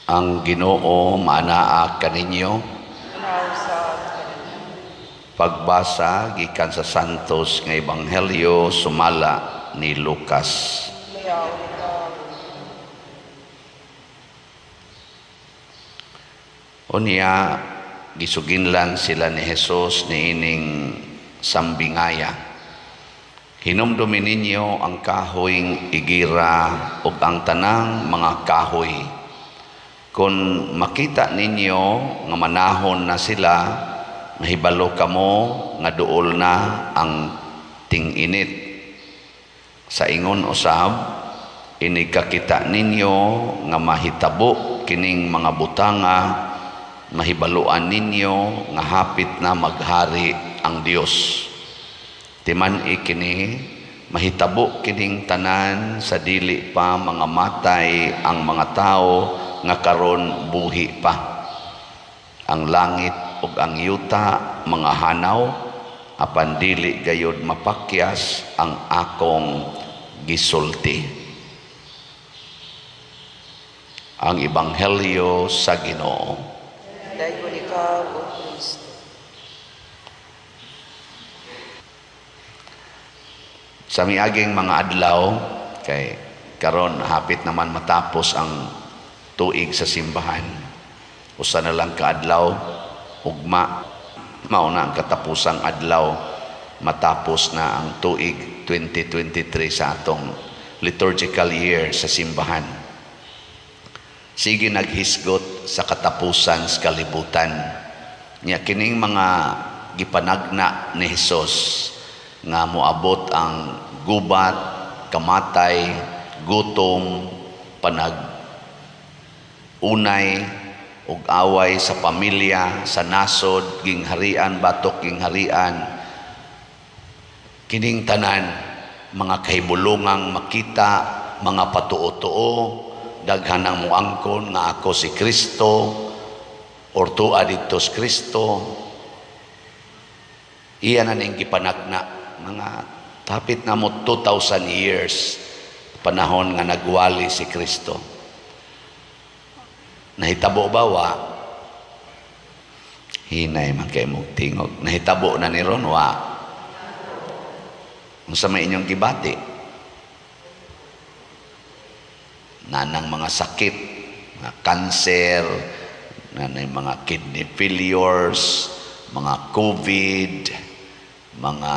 Ang Ginoo maanaa kaninyo. Usab kaninyo. Pagbasa gikan sa Santos nga Ebanghelyo sumala ni Lucas. Layaw ikaw. Unya gisuginlan sila ni Jesus niining sambingaya. Hinumdumi ninyo ang kahoyng igira ug ang tanang mga kahoy. Kung makita ninyo nga manahon na sila, mahibalo kamo nga duol na ang ting-init. Sa ingon usab, inig kakita ninyo nga mahitabo kining mga butanga, mahibaluan ninyo nga hapit na maghari ang Dios. Timan-i kini, mahitabo kining tanan sa dili pa mga matay ang mga tawo nga karon buhi pa. Ang langit ug ang yuta mga hanaw, apan dili gayod mapakyas ang akong gisulti. Ang Ebanghelyo sa Ginoo. Daygon ikaw, O Kristo. Sa miaging mga adlaw, kay karon hapit naman matapos ang tuig sa simbahan. Usa na lang kaadlaw, ugma, mao na ang katapusang adlaw, matapos na ang tuig 2023 sa atong liturgical year sa simbahan. Sige naghisgot sa katapusan sa kalibutan. Nya kining mga gipanagna ni Hesus nga moabot ang gubat, kamatay, gutom, panag unay ug away sa pamilya, sa nasod, gingharian batok gingharian. Kining tanan mga kahibulungang makita, mga patuo-tuo, daghan ang muangkon nga ako si Kristo or tua didto si Kristo. Iya na ning gipanagna mga tapit na mo 2,000 years panahon nga nagwali si Kristo. Nahitabo ba wa? Hinay man kay mong tingog. Nahitabo na ni ron wa? Unsa may inyong gibati? Nanang mga sakit, mga kanser, nanay mga kidney failures, mga COVID, mga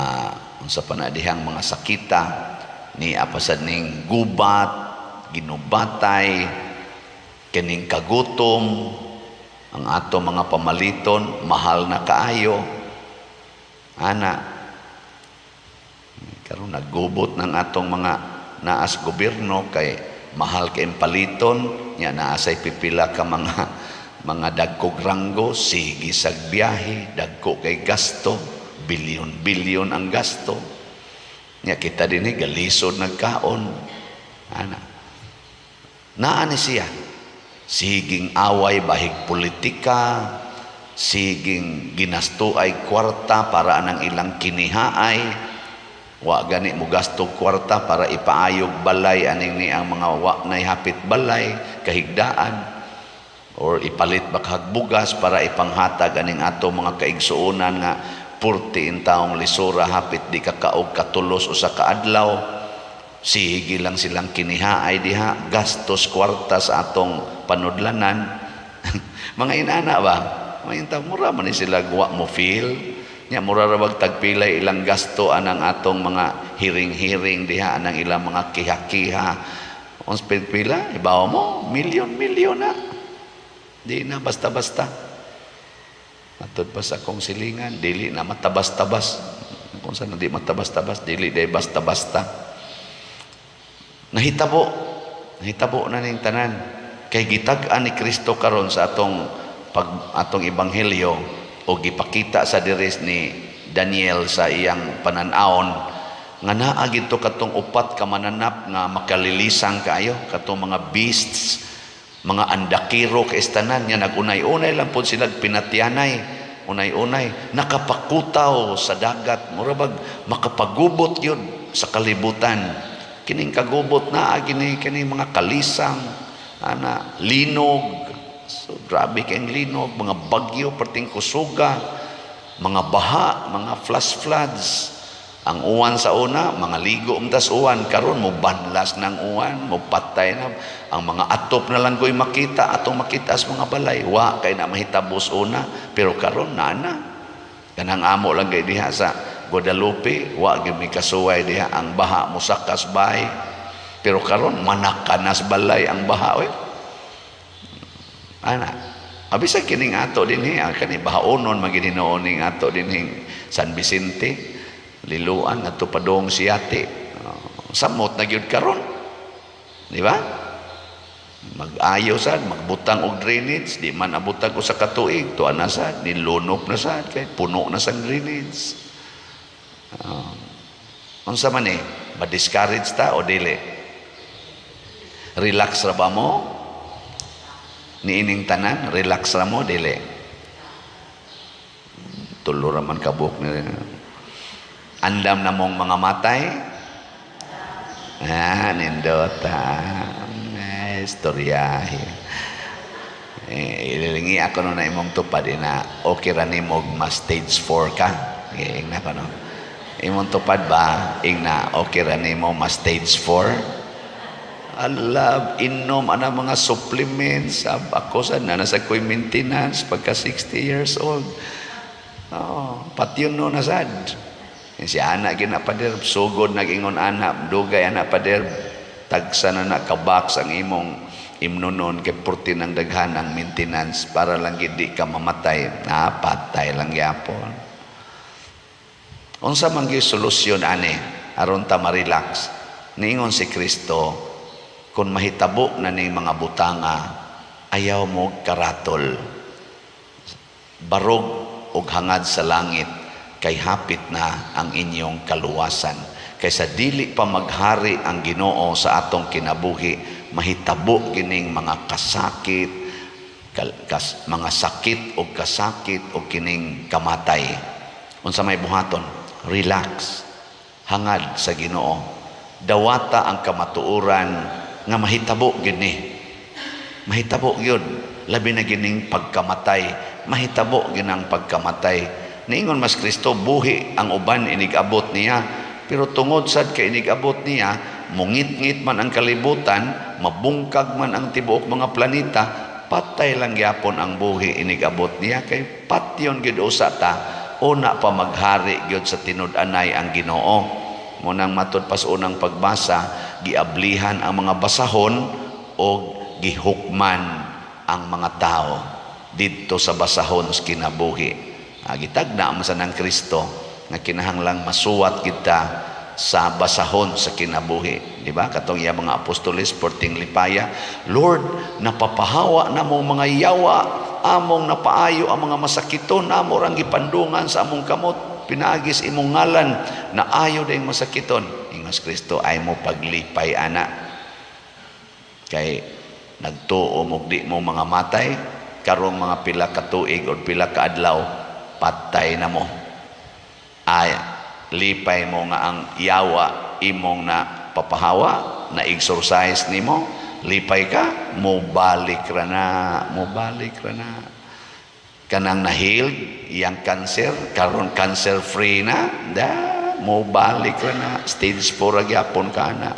unsa pa na dihang mga sakita, ni apasad ning gubat, ginubatay, kining kagutom, ang ato mga pamaliton, mahal na kaayo. Ana, karon naggubot ng atong mga naas gobyerno kay mahal kay paliton, nya naasay pipila ka mga dagkog ranggo, sige sag biyahe, dagko kay gasto, bilyon-bilyon ang gasto. Nya kita dinhi galisod nagkaon. Ana, naa ni siya. Siging away bahig politika, siging ginasto ay kwarta para anang ilang kinihaay. Wa gani mo gasto kwarta para ipaayog balay aning ni ang mga wa nay hapit balay kahigdaan, or ipalit bakhag bugas para ipanghatag aning ato mga kaigsuonan nga purti in taong lisura hapit di kakaog katulos usa ka adlaw. Sige lang silang kinihaay diha, gastos kwarta sa atong panudlanan. Mga inana ba? Mga inta, mura man ni sila wa mo feel. Nya mura ra bag tagpilay ilang gasto anang atong mga hiring-hiring diha, anang ilang mga kiha-kiha. Ons pila, ibaw mo, milyon-milyon na. Di na basta-basta. Matod pa sa akong silingan, dili na matabas-tabas. Kung saan di matabas-tabas, dili day basta-basta. Nahitabo, nahitabo na ning tanan. Kay gitag-an ni Kristo karon sa atong pag atong ebanghelyo o gipakita sa dires ni Daniel sa iyang panan-awon nga naa gidto katong upat ka mananap nga makalilisang kaayo, katong mga beasts, mga andakiro kay tanan nga nagunay-unay lang pod sila pinatyanay, unay-unay nakapakutaw sa dagat, mura bag makapagubot yun sa kalibutan. Kining kagubot na kini kini mga kalisang ana linog. So, grabe kay linog, mga bagyo, perting kusuga, mga baha, mga flash floods. Ang uwan sa una, mga ligo umtas uwan, karon mo banlas ng uwan, mo patay na. Ang mga atop na lang ko'y makita, atong makita sa mga balay. Wa kay na mahitabos una, pero karon na na. Kanang amo lang kay diha sa Guadalupe, wa gyud mi kasuway diha ang baha mosakas bahay. Pero karon manakanas balay ang baha oy. Ana, abisag kining ato dinhi, ang kani bahaonon man gid hinuon ning ato dinhi San Vicente, Liloan ngadto padung Siate. Samot na gyud karon. Di ba? Mag-ayo sad, magbutang og drainage, di man abutag usa ka tuig, tuwa na sad, nilunop na sad kay puno na sang drainage. Unsa man eh, ma-discourage ta o dili? Relax ra ba mo? Niining tanan, relax ra mo, dili? Tulo ra man kabuk ni. Andam na mong mga matay? Ah, nindot ha. Ay, istoryahe. Eh, ililingi ako no na imong tupad ina okay ra nimo ma stage 4 ka. Okay, ingna ko no. Imong tupad ba ingna okay ra nimo ma stage 4? Ala, inom ana mga supplements. Ako sa na nasa ko'y maintenance pagka 60 years old. Oh, patyon no na sad. Si ana gina pader, sugod nag-ingon ana, dugay ana pader, tagsa na nakabox ang imong imnonon kay purti ng daghan ang maintenance para lang gid di ka mamatay. Na patay lang gyapon. Unsa man gyud solusyon ani aron ta ma-relax? Niingon si Kristo, kung mahitabo na ning mga butanga, ayaw mo karatol. Barog og hangad sa langit kay hapit na ang inyong kaluwasan. Kaysa dili pa maghari ang Ginoo sa atong kinabuhi, mahitabo kining mga kasakit, mga sakit o kasakit o kining kamatay. Unsa may buhaton? Relax. Hangad sa Ginoo. Dawata ang kamatuoran nga mahitabo gini. Mahitabo gyud. Labi na gining pagkamatay. Mahitabo ginang pagkamatay. Niingon mas Kristo, buhi ang uban inig-abot niya. Pero tungod sad kay inig-abot niya, mungit-ngit man ang kalibutan, mabungkag man ang tibuok mga planeta, patay lang gyapon ang buhi inig-abot niya kay patyon gyud usa ta, una pa maghari gyud sa tinud-anay ang Ginoo. Munang matud pas unang pagbasa, giablihan ang mga basahon o gihukman ang mga tao didto sa basahon sa kinabuhi. Gitagna man sa ng Kristo nga kinahanglang masuwat kita sa basahon sa kinabuhi. Di ba? Katong iya mga apostoles, perting lipaya, "Lord, napapahawa na mong mga yawa, among napaayo ang mga masakiton, amo rang gipandungan sa among kamot, pinaagis imong ngalan, na ayo dayong masakiton." Ingos Kristo, "Ay mo paglipay ana. Kay nagtuo mo di mo mga matay, karong mga pila ka tuig o pila ka adlaw, patay na mo. Ay, lipay mo nga ang yawa imong na papahawa, na exorcise nimo, lipay ka, mo balik ra na, mo balik ra na. Kanang na-healed, iyang cancer, karon cancer free na, da, mo balik ra na, stage 4 ra gyapon ka na.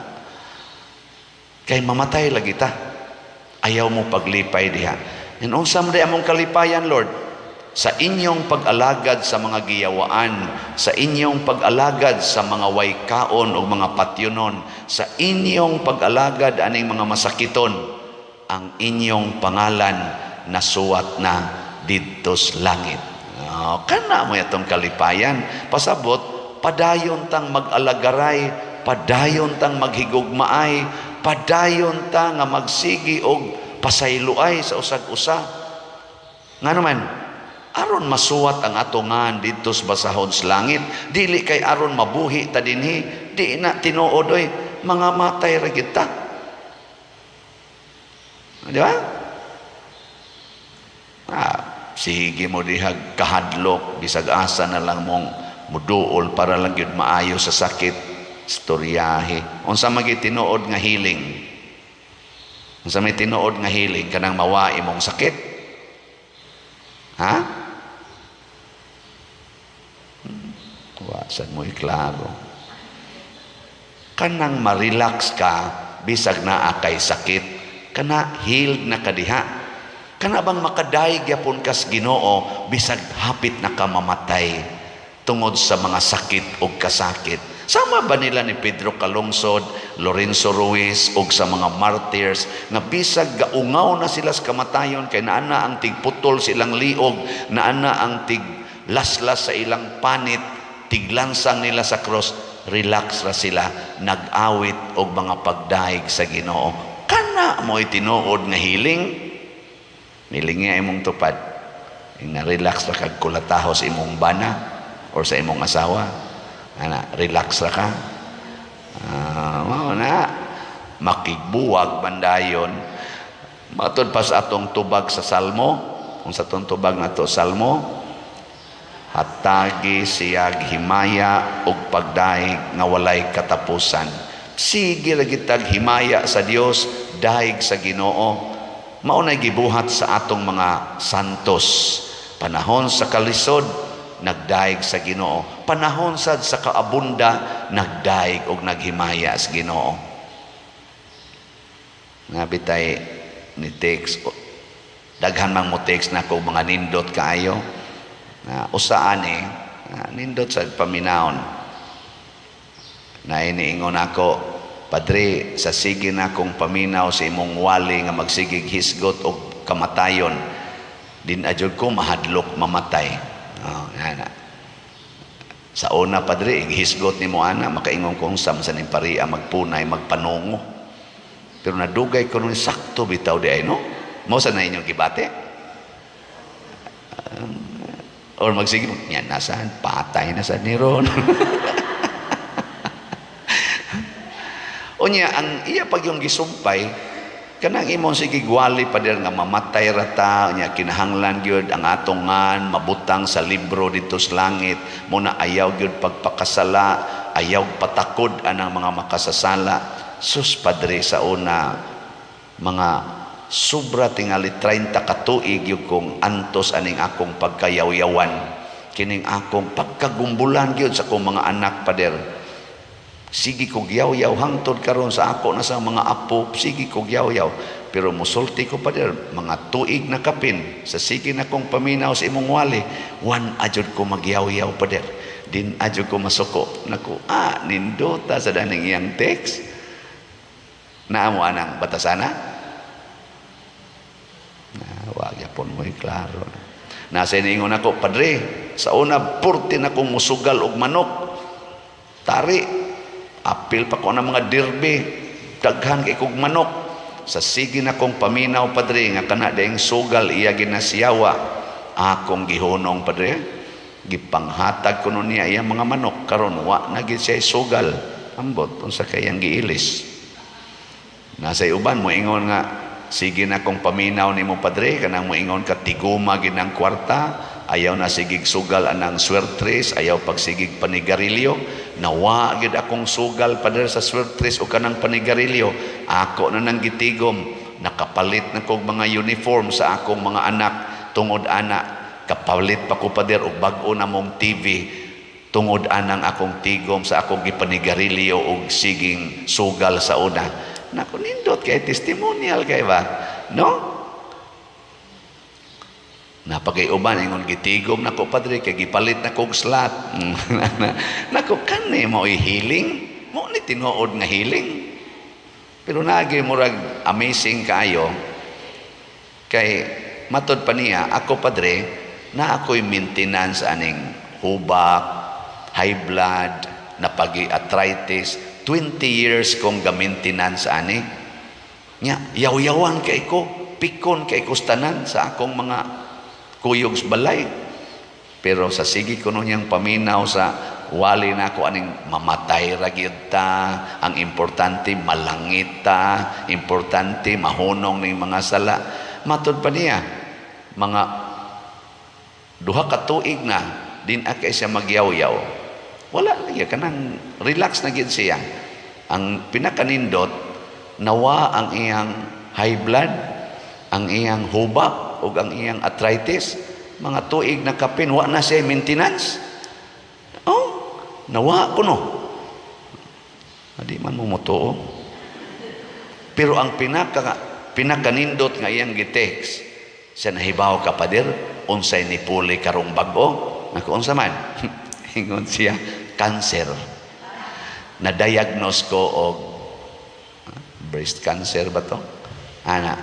Kay mamatay lagi ta. Ayaw mo paglipay diha. And unsa man day among kalipayan, Lord? Sa inyong pag-alagad sa mga giyawaan, sa inyong pag-alagad sa mga waykaon o mga patyonon, sa inyong pag-alagad aning mga masakiton, ang inyong pangalan nasuwat na didto sa langit." Oh, kana mo itong kalipayan. Pasabot, padayon tang mag-alagaray, padayon tang maghigugmaay, padayon ta nga magsigi og pasayloay sa usag-usa. Nga naman, aron masuwat ang atongan didto sa basahon sa langit, dili kay aron mabuhi ta dinhi, di na tinuod oy, mga matay ra gid ta. Di ba? Ah, sige mo dihag kahadlok, bisag asa na lang mong muduol para lang gyud maayo sa sakit, storyahe. Unsa man gyud tinuod nga healing? Unsa may tinuod nga healing? Kanang mawa imong sakit? Klaro. Kanang ma-relax ka bisag naa kay sakit, kana healed na kadiha. Kana bang makadayeg gyapon kas Ginoo bisag hapit na ka mamatay tungod sa mga sakit o kasakit. Sama ba nila ni Pedro Calungsod, Lorenzo Ruiz ug sa mga martyrs nga bisag gaungaw na sila sa kamatayon kay naa ang tigputol sa ilang liog, naa na ang tig laslas sa ilang panit, tiglansang nila sa cross, relax ra sila, nag-awit og mga pagdayeg sa Ginoo? Kana mo tinuod nga healing. Nilingi imong tupad. Nga relax ra kag kulataho sa imong bana or sa imong asawa. Ana, relax ra ka. Mao na makigbuwag bandayon. Matod pa sa atong tubag sa Salmo, kung sa atong tubag nato Salmo, hatagi siyag himaya ug pagdaig nga walay katapusan. Sige lagi tag himaya sa Dios, daig sa Ginoo. Mao nay gibuhat sa atong mga santos. Panahon sa kalisod, nagdaig sa Ginoo. Panahon sad sa kaabunda, nagdaig og naghimaya sa Ginoo. Nga bitay ni text, daghan mang mo text na ko mga nindot kaayo. Na usaan eh, na, nindot sa paminawon. Na iniingon ako, "Padre, sa sige na akong paminaw sa imong wali nga magsigig hisgot og kamatayon, din adjud ko mahadlok mamatay." Oh, na. Sa una, padre, ighisgot nimo ana, makaingon kong sa ning paria magpunay, magpanungo. Pero nadugay ko nun, sakto bitaw di ay, no? Mo sa na inyong gibate? Or magsige, yan, nasaan? Patay na sa ni Ron. Unya, ang iya pag yung gisumpay, kanang imong sige gwali pa nga mamatay rata, unya kinahanglan gyud ang atong ngan mabutang sa libro dito sa langit, muna ayaw gyud pagpakasala, ayaw patakod anang mga makasasala. Sus, padre, sa una mga sobra tingali 30 ka tuig gyud kong antos aning akong pagkayawyawan, kining akong pagkagumbulan gyud sa akong mga anak, pader. Sige kog yaw-yaw hangtod karon sa ako na sa mga apo, sige kog yaw-yaw. Pero musulti ko, pader, mga tuig na kapin sa sige na kong paminaw sa imong wali, wan ajud ko magyaw-yaw, pader. Din ajud ko masuko. Naku, nindota sa daning iyang text. Naamo anang batasana? Na, wag yapon mo klaro. Nasa iniingon ako, "Padre, sa una, purti na kong musugal og manok. Tari, apil pa ko ng mga derby, daghan kay kog manok. Sa sige na kong paminaw, padre, nga kana daing sugal iya ginasiyawa, akong gihunong, padre. Gipanghatag ko nun niya iyang mga manok, karon wa na gid siya sugal." Ambot unsa kayang giilis. Nasa uban mo ingon nga sige na kong paminaw nimo, padre, kanang moingon ka tiguma ginang kwarta, ayaw na sigig sugal anang swertres, ayaw pagsigig panigarilyo. Nawa gid akong sugal, padre, sa swertres o kanang panigarilyo. Ako na nang gitigom, nakapalit na kog mga uniform sa akong mga anak tungod ana, kapalit pa ko, pader, og bag-o na mong TV tungod anang akong tigom sa akong gipanigarilyo og siging sugal sa una." Nako, nindot kay testimonial kay ba, no? Napagay uban ingon, "Gitigom nako, padre, kay gipalit na kog slot." Nako, kani mo healing, mo ni tinuod nga healing. Pero naagi murag amazing kaayo kay matod pa niya, "Ako, padre, na ako'y maintenance aning hubak, high blood, napagi arthritis, 20 years kong ga-maintenance ani. Nya, yaw-yawan kay ko, pikon kay ko tanan sa akong mga kuyog sa balay. Pero sa sige ko niyang paminaw sa wali na ako aning mamatay ra gyud ta, ang importante malangit ta, importante mahunong ning mga sala." Matod pa niya, mga 2 ka tuig na din akay siya magyaw-yaw. Wala na gyud, kanang relax na gyud siya. Ang pinakanindot, nawa ang iyang high blood, ang iyang hubak ug ang iyang arthritis. Mga tuig na kapin wa na siya maintenance. Oh, Nawa ko no. Di man mo motuo. Pero ang pinakanindot nga iyang gi-text siya, "Nahibaw ka, pader, unsay nipuli karong bag-o?" Nako, "Unsa man?" Ingon siya, "Cancer. Na-diagnose ko og breast cancer ba to?" Ana,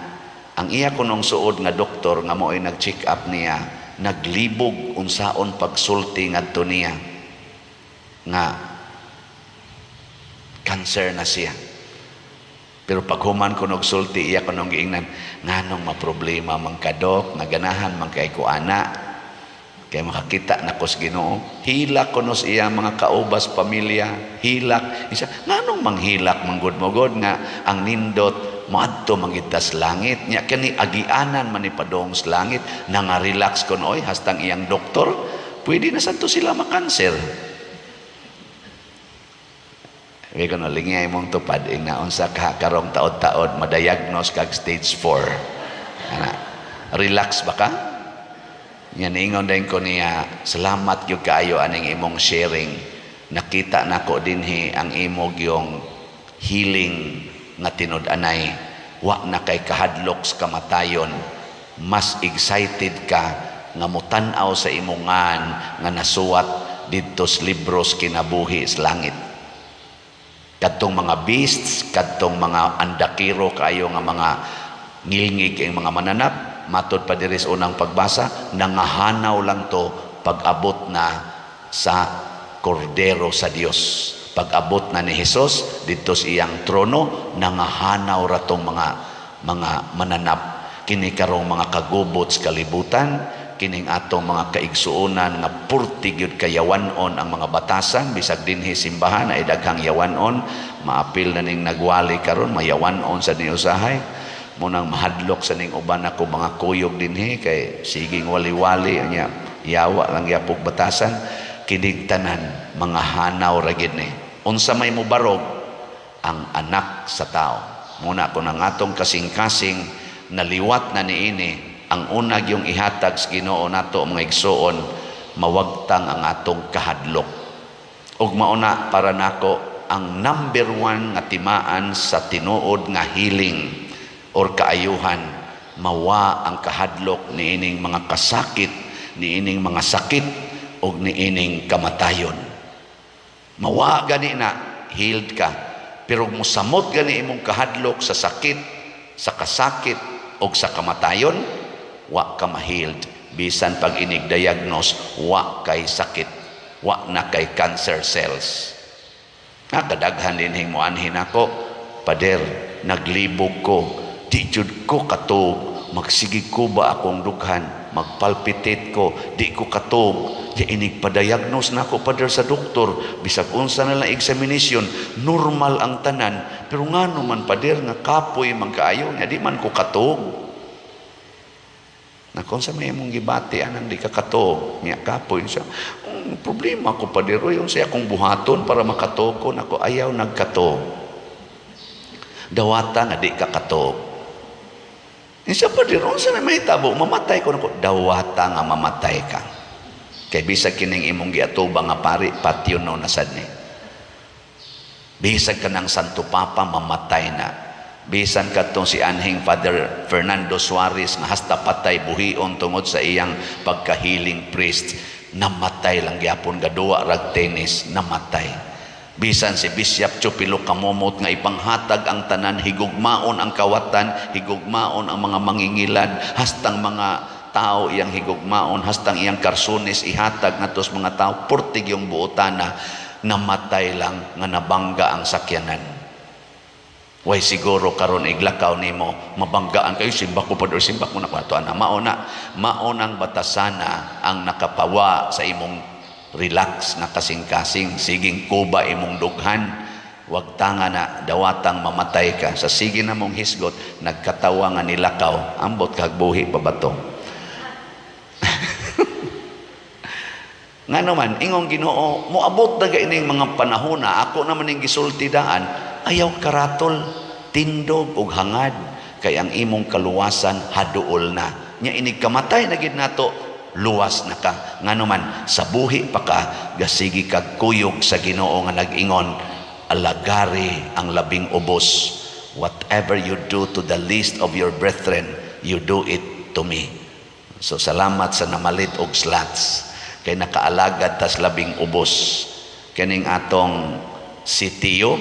ang iya kunong suod nga doktor nga mo'y nag-check up niya, naglibog unsaon pagsulti ngadto niya nga cancer na siya. Pero paghuman ko nagsulti, iya ko nung giingnan, "Nganong maproblema man ka, Dok, nga ganahan man kay ko ana, kay makakita na ko sa Ginoo." Hilak kuno sa iya mga kaubas, pamilya, hilak. Isa, nganong manghilak manggod mo god nga ang nindot moadto man gyud sa langit nya kani agianan man ni padong sa langit? Nanga-relax kon oy hastang iyang doktor, pwede na sadto sila makanser. Sabi ko no, lingay mong tupad, ing naunsa ka karong taod-taod, madiagnose kag stage 4. Ana, relax ba ka? Yan, ingon din ko niya, "Salamat gyud kaayo aning imong sharing. Nakita nako dinhi ang imo yung healing nga tinud-anay. Wa na kay kahadlok sa kamatayon. Mas excited ka nga mutan-aw sa imong ngan nga nasuwat didto sa libros kinabuhi sa langit." Kadtong mga beasts, kadtong mga andakiro kaayo nga mga ngilngig ang mga mananap, matod pa diri sa unang pagbasa, nangahanaw lang to pag-abot na sa Kordero sa Dios. Pag-abot na ni Hesus didto sa iyang trono, nangahanaw ra tong mga mananap. Kini karong mga kagubot sa kalibutan, kining atong mga kaigsuonan nga purti gyud kayawan-on ang mga batasan, bisag dinhi simbahan ay daghang yawan-on, maapil na ning nagwali karon, mayawan-on sa ni usahay. Munang mahadlok sa ning uban ako mga kuyog dinhi kay siging wali-wali nya yawa lang yapog batasan. Kining tanan mga hanaw ra gid ni unsa may mobarog ang Anak sa Tao. Muna kung ang atong kasing-kasing naliwat na niini, ang unag yung ihatag sa Ginoo nato, mga igsuon, mawagtang ang atong kahadlok. Ug mauna para nako ang number one nga timaan sa tinuod nga healing or kaayuhan, mawa ang kahadlok niining mga kasakit, niining mga sakit ug niining kamatayon. Mawa gani na, healed ka. Pero musamot gani imong kahadlok sa sakit, sa kasakit ug sa kamatayon, wa ka ma-healed. Bisan pag inig diagnose, wa kay sakit, wa na kay cancer cells. Nakadaghan din hing moanhin ako, "Pader, naglibog ko, di jud ko katuog, magsigig ko ba akong dughan, magpalpitate ko, di ko katuog, di inig pa-diagnose na ako, pader, sa doktor, bisag unsa na lang examination, normal ang tanan, pero ngano man, pader, nga kapoy man kaayo, nga di man ko katuog." Na kung sa may imong gibati anang di ka katuog, nya kapoy siya. Problema ko, pader, yung siya akong buhaton para makatuog ko." Nako, ayaw nagkatuog. Dawata nga di ka katuog. Siya, "Pader, unsa may mahitabo, mamatay ko?" Nako, dawata nga mamatay ka. Kay bisag kining imong giatubang nga pari, patyon no nasad ni. Bisag ka ng Santo Papa, mamatay na. Bisan kadtong si anhing Father Fernando Suarez nga hasta patay buhion tungod sa iyang pagka-healing priest, namatay lang gyapon, gaduwa rag tennis, namatay. Bisan si Bishop Chupilo Camomot nga ipanghatag ang tanan, higugmaon ang kawatan, higugmaon ang mga mangingilad, hastang mga tao iyang higugmaon, hastang iyang karsunis ihatag ngadto sa mga tao, purtig yung buotana, namatay lang nga nabangga ang sakyanan. Way siguro karon iglakaw nimo mabanggaan kayo, simba ko pa, simba ko na kwato ana. Mao na, mao nang batasana ang nakapawa sa imong relax nga kasing-kasing, siging kuba imong dughan. Wag tanga na, dawatang mamatay ka. Sa sige na mong hisgot, nagkatawa nga nilakaw, ambot kag buhi pa ba to? Nga naman, ingong Ginoo, moabot na ining mga panahon na ako naman ning gisulti daan, ayaw karatol, tindog og hangad, kay ang imong kaluwasan haduol na. Nya inig kamatay na gid nato, Luwas na ka. Ngano man sa buhi pa ka, gasigi kag kuyog sa Ginoo nga nag-ingon, "Alagari ang labing ubos. Whatever you do to the least of your brethren, you do it to me." So salamat sa namalit og slots kay nakaalagad tas labing ubos. Kining atong sitio,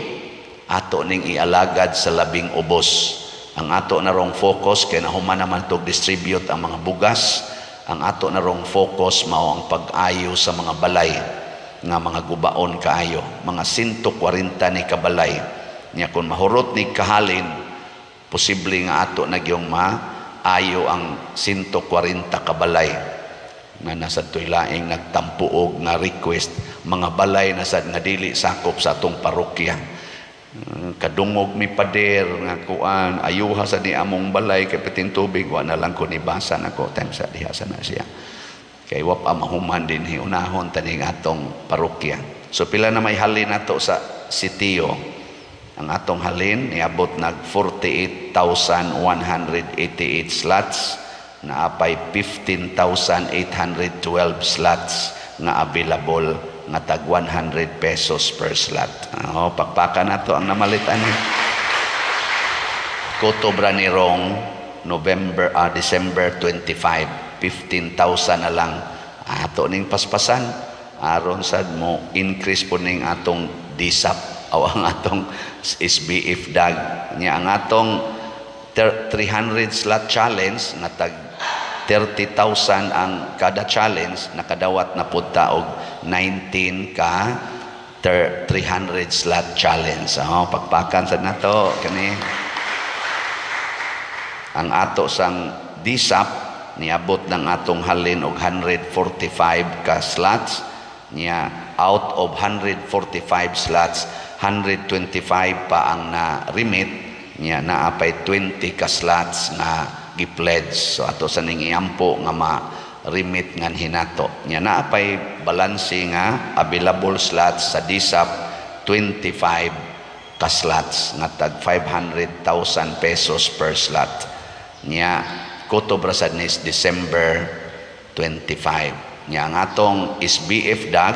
ato ning ialagad sa labing ubos. Ang ato na rong focus, kay nahuman naman tog distribute ang mga bugas, ang ato na rong focus mao ang pag-ayo sa mga balay nga mga gubaon kaayo, mga 140 ni kabalay. Nya kung mahurot ni kahalin, posible nga ato na gyung maayo ang 140 kabalay nga nasa to'y laing nagtampuog nga request, mga balay na sad nga dili sakop sa atong parokya. Kadungog mi, pader, nga kuan, ayuha sa ni among balay kay pitin tubig. Wa na lang ko nibasa nako time sa diha sa na siya kay wa pa mahuman din, unahon taning atong parokya. So pila na may halin nato sa sitio? Ang atong halin niabot nag 48,188 slots, naapay 15,812 slots nga available nga tag 100 pesos per slot. Oh, pakpakan nato ang namalit ani. Kutob ra ni rong November, December 25, 15,000 na lang ato ning paspasan aron sad mo increase po ning atong DSAP o ang atong SBF DAG. Nya ang atong 300 slot challenge nga tag 30,000 ang kada challenge, nakadawat na pud ta og 19 ka 300 slot challenge. Oh, pakpakan sad nato kani. Ang ato sang DSAP, niabot ng atong halin og 145 ka slots. Niya out of 145 slots, 125 pa ang na remit. Niya naapay 20 ka slots nga gi-pledge, so ato sa ning iampo nga ma remit ngan hinato. Niya naapay balanse nga available slots sa DSAP, 25 ka slots nga tag 500,000 pesos per slot. Niya kutob ra sad ni December 25. Niya ang atong SBF DAG,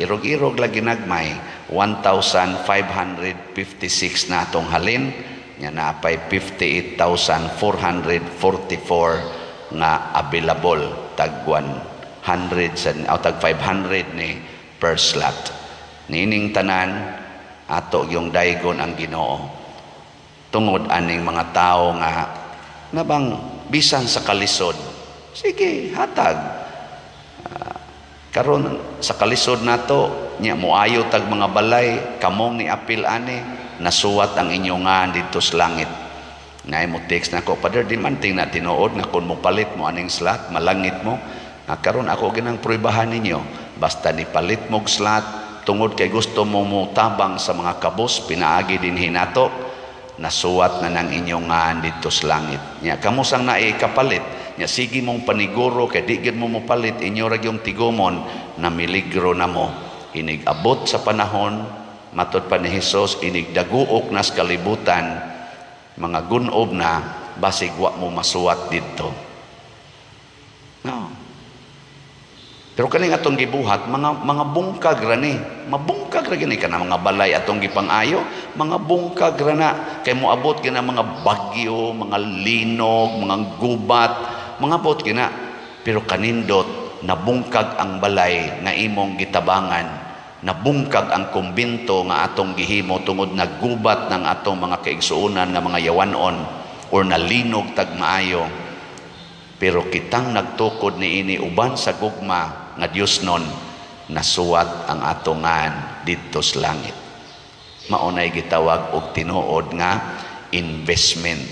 irog-irog lagi nagmay, 1,556 na atong halin. Nya naapay 58,444 nga available, tag 100 sa o tag 500 ni per slot. Niining tanan, ato yung daygon ang Ginoo tungod aning mga tao nga nabang bisan sa kalisod, sige hatag. Karon sa kalisod nato nya moayo tag mga balay, kamong ni apil ani, nasuwat ang inyong ngan didto sa langit. Ngay mo text nako, "Father, di man ting na tinuod nga kung mo palit mo aning slot, malangit mo." Nga karon ako ginang pruebahan ninyo, basta ni palit mog slot tungod kay gusto mo mo tabang sa mga kabos pinaagi din hinato, nasuwat na ng inyong ngan didto sa langit. Nya kamo sang naay kapalit nya sige mong paniguro kay di gyud mo mopalit, inyo ra gyung tigumon na miligro na mo. Inig abot sa panahon, matod pa ni Hesus, inig daguok nas kalibutan, mga gunob na, basig wa mo masuwat didto. No. Pero kaning atong gibuhat, mga bungkag ra ni, mabungkag ra gini kana mga balay atong gipang-ayo, mga bungkag ra na kay moabot gina mga bagyo, mga linog, mga gubat, mga abot gina. Pero kanindot nabungkag ang balay nga imong gitabangan, nabungkag ang kumbinto nga atong gihimo tungod naggubat ng atong mga kaigsuonan nga mga yawanon or nalinog tag maayo. Pero kitang nagtukod niini uban sa gugma nga Dios nun, nasuwat ang atongan didto sa langit. Maunay gitawag og tinuod nga investment.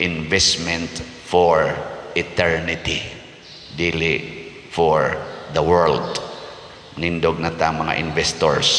Investment for eternity, dili for the world. Nindog na ta mga investors.